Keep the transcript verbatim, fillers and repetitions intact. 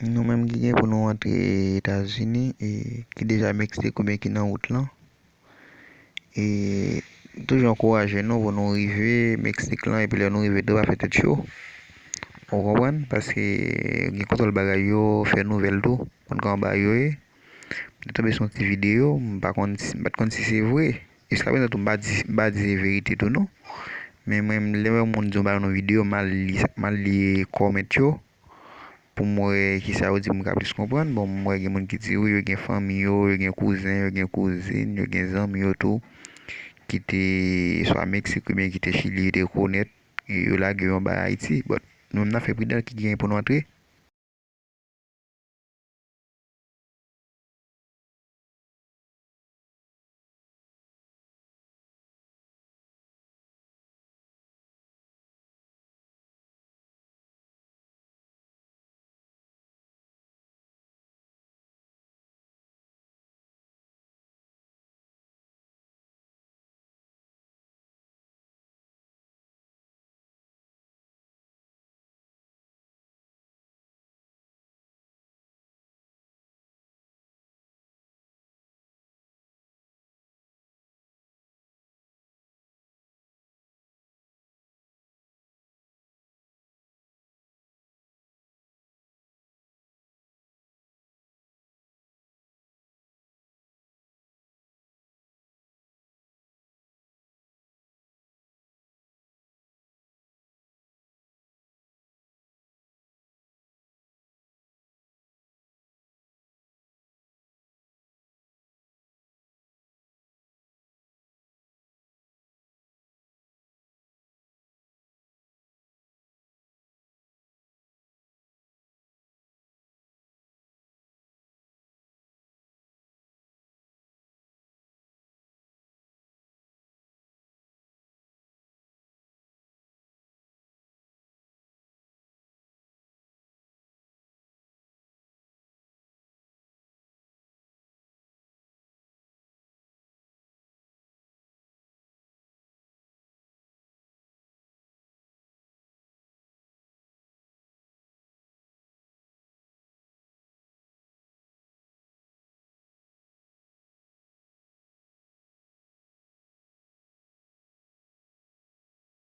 Nou menm ki gen pou nou antre Etazini, e ki deja Meksik oubyen ki nan wout lan, e toujou ankouraje nou pou nou rive Meksik lan, epi lè nou rive tou, pa fè tèt cho. Ou konprann? Paske gen kontwòl bagay yo, fè nouvèl tou, konn kòman bagay yo ye. Mwen te tonbe sou yon ti videyo, m pa konn si, m pa t konn si se vre. Jiska prezan tou, m pa di, m pa di se verite tou non. Men mwen, lè m wè moun di yon bagay nan videyo, m al li, m al li kòmant yo pou m wè kisa yo di pou m ka plis konprann. Bon, m wè gen moun ki di wi, yo gen fanmi yo, yo gen kouzen, yo gen kouzin, yo gen zanmi yo tou, ki te swa Meksik oubyen ki te Chili, yo te rekonèt, e yo lage yo anba Ayiti. But, nou menm n ap fè pridan ki gen pou nou antre.